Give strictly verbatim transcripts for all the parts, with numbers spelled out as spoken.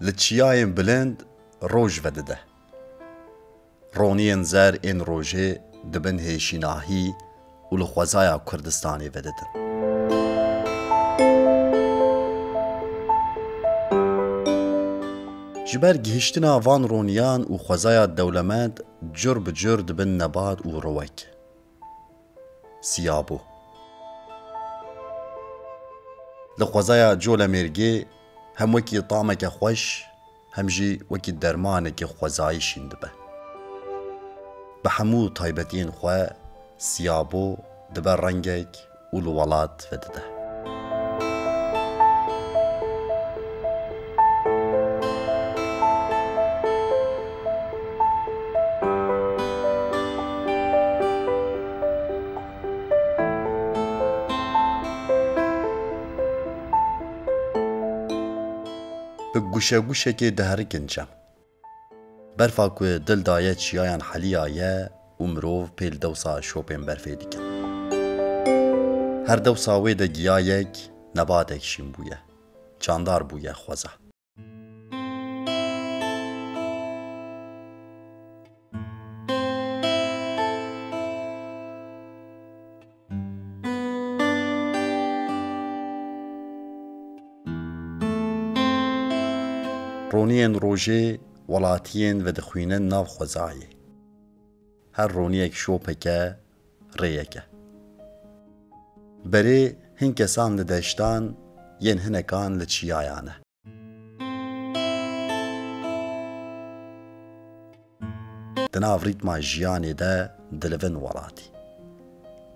Di çiyayên bilind roj vedide. Roniyên zer ên rojê dibin hêşînahî û li xwezaya Kurdistanê vedidin. Ji ber gihiştina van roniyan û xwezaya dewlemend cur bi cur dibin nebat û rowek. Siyabo. Li xwezaya Colemêrgê hem wekî tameke xweş, hem jî wekî dermanekî xwezayî şîn dibe. Bi hemû taybetiyên xwe, Siyabo dibe rengek û li welat vedide. Bi guşeguşekê diherikin cem. Berfa ku dil daye çiyayan heliyaye û mirov pêl dewsa şopên berfê dikin. Her dewsa wê de giyayek, nebatek şîn bûye. Çandar bûye xweza. Roniyên rojê welatiyên vedixwînin nav xwezayê. Her roniyek şopeke, rêyeke. Berê hin kesan li deştan yên hinekan li çiyayan e. Di nav rîtma jiyanê de dilivin welatî.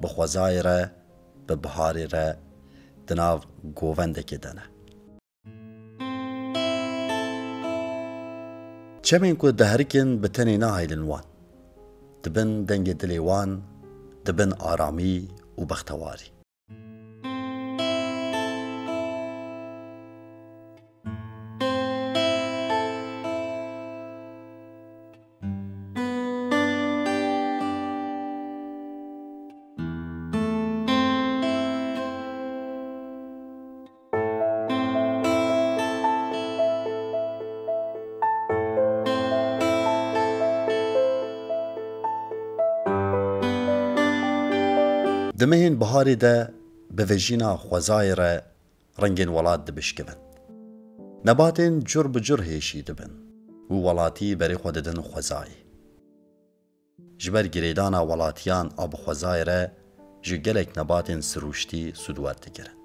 Bi xwezayê re, bi biharê re di nav govendekê de ne. Çemên ku diherikin bi tenê naheylin wan. Dibin dengê dilê wan, dibin aramî û bextewarî. Di mehên biharê de bi vejîna xwezayê re rengên welat dibişkivin. Nebatên cur bi cur hêşî dibin û welatî berê xwe didin xwezayê. Ji ber girêdana welatiyan a bi xwezayê re ji gelek nebatên sirûştî sûd werdigirin.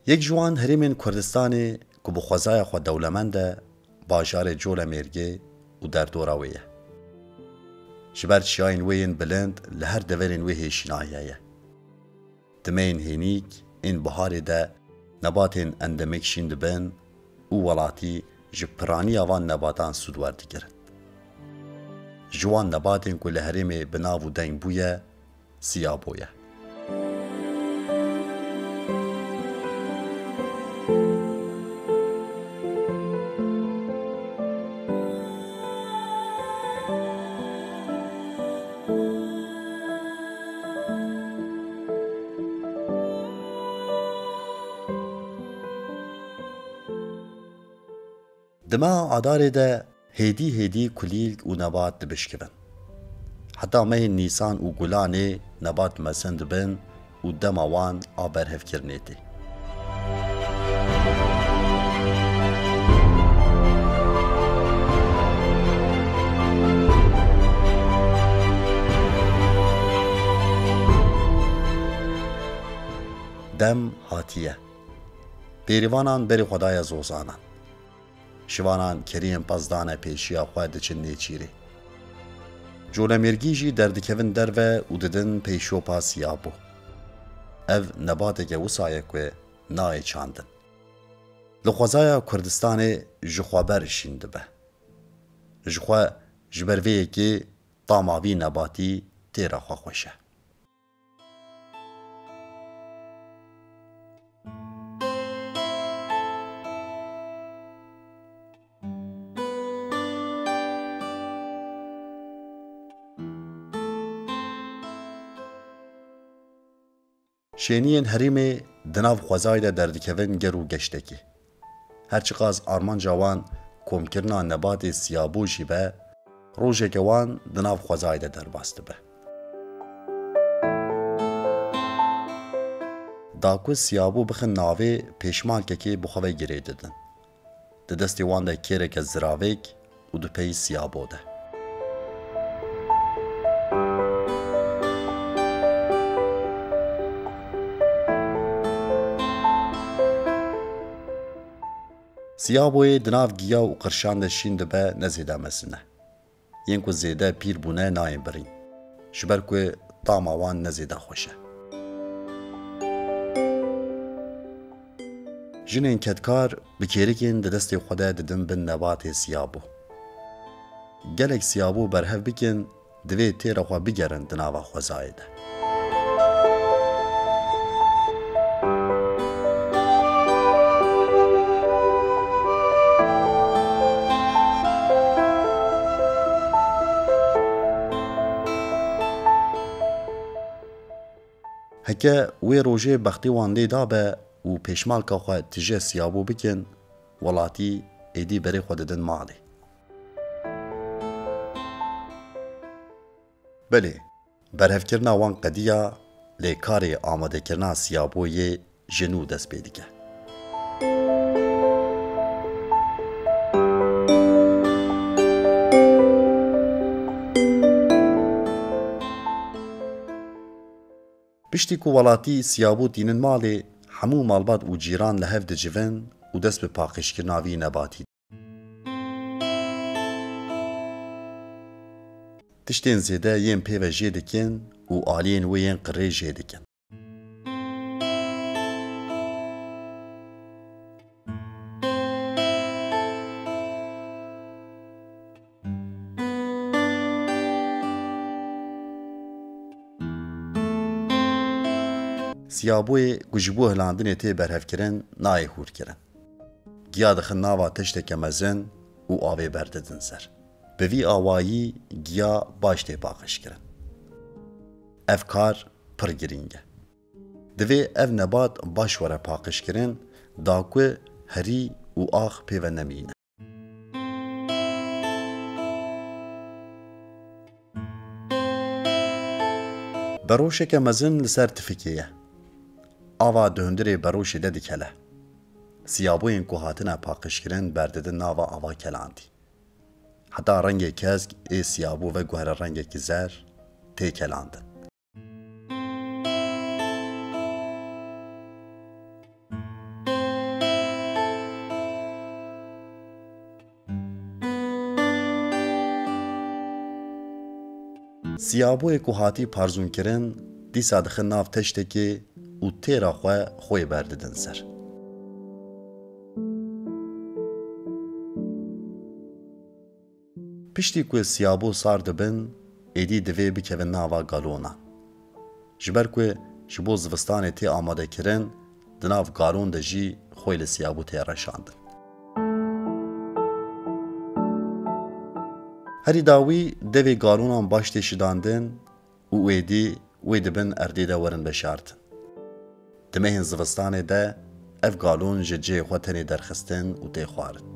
Yek ji wan herêmên Kurdistanê ku bi xwezaya xwe dewlemend e, bajarê Colemêrgê û derdora wê ye. Ji ber çiyayên wê yên bilind li her deverên wê hêşînahiye ye. Di meyên hênîk ên biharê de nebatên endemik şîn dibin û welatî ji piraniya van nebatan sûd werdigirin. Ji wan nebatên ku li herêmê bi nav û deng bûye, Siyabo ye. Di meha Adarê de hêdî hêdî kulîlk û nebat dibişkivin. Heta mehên Nîsan û Gulanê nebat mezin dibin û dema wan a berhevkirinê tê. Dem hatiye. Bêrîvanan berê xwe daye zozanan. Şivanan keriyên pez dane pêşiya xwe diçin nêçîrê. Colemêrgî jî derdikevin derve û didin pey şopa Siyabo. Ev nebateke wisa ye ku nayê çandin. Li xwezaya Kurdistanê ji xwe ber şîn dibe. Ji xwe, ji ber vê yekê tama vî nebatî têra xwe xweş e. Şêniyên herêmê di nav xwezayê de derdikevin ger û geştekî. Her çiqas armanca wan komkirina nebatê siyabû jî be, rojeke wan di nav xwezayê de derbas dibe. Da ku siyabû bixin navê, pêşmalkekê bi xwe ve girê didin. Di destê wan de kêreke ziravêk û di pey siyabo de. Siyaboyê di nav giya û qirşan de şîn dibe, ne zêde mezin e. Yên ku zêde pîr bûne nayên birîn, ji ber ku tama wan ne zêde xweş e. Jinên kedkar bi kêrikên di destê xwe de didin bin nebatê siyabû. Gelek siyabû berhev bikin, divê têra xwe bigerin di nava xwezayê de. Heke wê rojê bextê wan lê dabe û pêşmalka xwe tije siyabû bikin, welatî êdî berê xwe didin malê. Belê, berhevkirina wan qediya, lê karê amadekirina siyabûyê ji nû dest pê dike. Piştî ku welatî siyabû tînin malê, hemû malbat û cîran li hev dicivin û dest bi paqijkirina vî nebatî. Tiştên zêde yên pê ve jê dikin û aliyên wê yên qirê jê dikin. Siyabûyê ku ji bo hilandinê tê berhevkirin, nayê hûrkirin. Giya dixin nava teşteke mezin û avê berdidin ser. Bi vî awayî giya baş tê paqijkirin. Ev kar pir girîng e. Divê ev nebat baş were paqijkirin, da ku herî û ax pê ve nemîne. Beroşeke mezin li ser tifikê ye. Ava di hundirê beroşê de dikele. Siyabûyên ku hatine paqijkirin berdidin nava ava kelandî. Heta rengê kesk ê siyabû veguhere rengekî zer, tê kelandin. Siyabûyê ku hatî parzûnkirin, dîsa dixin nav teştekê û têra xwe xwê berdidin ser. Piştî ku siyabû sar dibin, êdî divê bikevin nava galonan. Ji ber ku ji bo zivistanê tê amadekirin, di nav galon de jî xwê li siyabû tê reşandin. Herî dawî devê galonan baş tê şidandin û êdî wê di bin erdê de werin veşartin. Di mehên zivistanê de ev galon ji cihê xwe tenê derxistin û tê xwarin.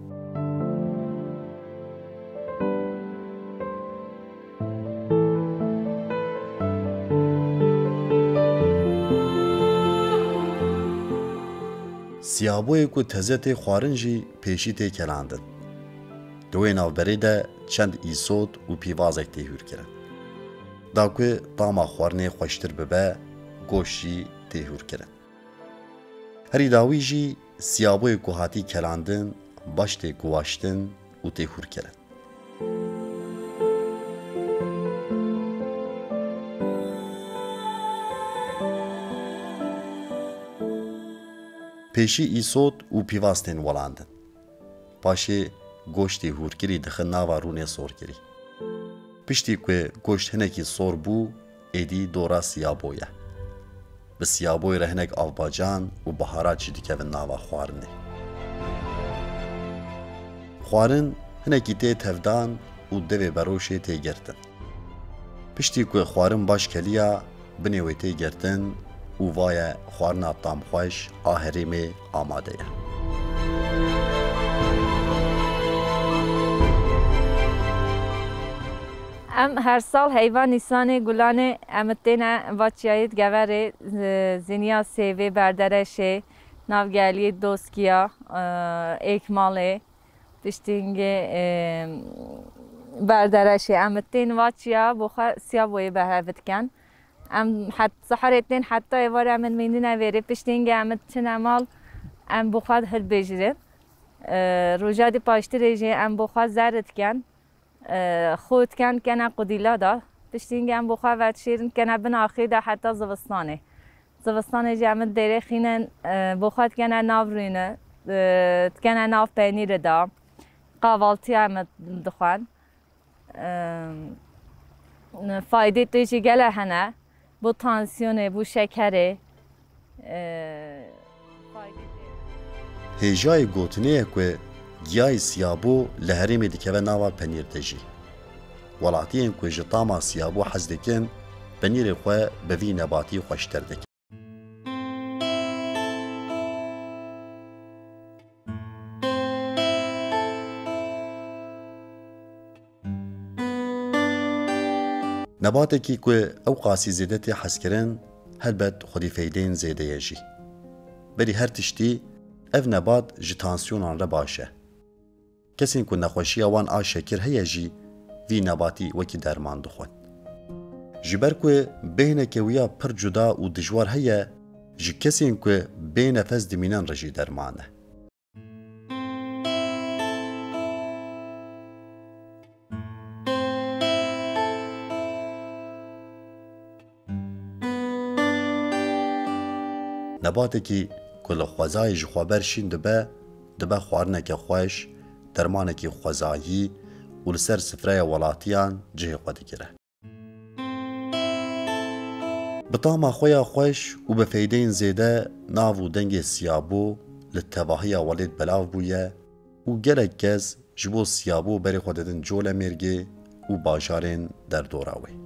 Siyabûyê ku teze tê xwarin jî pêşî tê kelandin. Di wê navberê de çend îsot û pîvazek tê hûrkirin. Da ku tama xwarinê xweştir bibe, goşt jî tê hûrkirin. Herî dawî jî siyabûyê ku hatî kelandin, baş tê guwaştin û tê hûrkirin. Pêşî îsot û pîvaz tên welandin. Paşê goştê hûrkirî dixin nava rûnê sorkirî. Piştî ku goşt hinekî sor bû, êdî dora siyabo ye. Bi siyaboyê re hinek avbacan û biharat jî dikevin nava xwarinê. Xwarin hinekî tê tevdan û devê beroşê tê girtin. Piştî ku xwarin baş keliya, binê wê tê girtin û va ye xwarina tamxweş a herêmê amade ye. Em her sal heyva Nîsanê, Gulanê, em têne va çiyayê Digeverê, z-, Ziniya Sêvê, Berdereşê, nav geliyê Doskiya, e, Êkmalê, piştî hingê, e, Berdereşê. Em tên va çiya bo xwe Siyaboyê berhev dikin. Em het-, siherê tên heta êvarê em mînine vêrê. Piştî hingê em çine mal, em bo xwe hilbêjirin. E, roja dî paştirê jî em bo xwe zer dikin. E, xwe dikin kene qudîla da. Piştî hingê em bo xwe vedişêrin kene bin axê de heta zivistanê. Zivistanê jî em dêrê xînin, e, bo xwe dikene nav rûyine, e, dikene nav penîre da. Qavaltiya em dixwen. E, faydê tê jî gele hene. Bo tansiyonê, bo şekerê, e, faydê tê. Hêjayê gotinê ye ku giyayê siyabo li herêmê dikeve nava penîr de jî. Welatiyên ku ji tama siyabo hez dikin, penîrê xwe bi vî nebatî xweştir dikin. Nebatekî ku ew qasî zêde tê hezkirin, helbet xwedî feydeyên zêde ye jî. Berî her tiştî, ev nebat ji tansiyonan re baş e. Kesên ku nexweşiya wan a şekir heye jî vî nebatî wekî derman dixwin. Ji ber ku bêhneke wiya pir cuda û dijwar heye, ji kesên ku bê nefes dimînin re jî derman e. Nebatekî ku li xwezayê ji xwe ber şîn dibe, dibe xwarineke xweş, dermanekî xwezayî û li ser sifreya welatiyan cihê xwe digire. Bi tama xwe ya xweş û bi feydeyên zêde nav û dengê siyabo li tevahiya welêt belav bûye û gelek kes ji bo siyabo berê xwe didin Colemêrgê û bajarên derdora wê.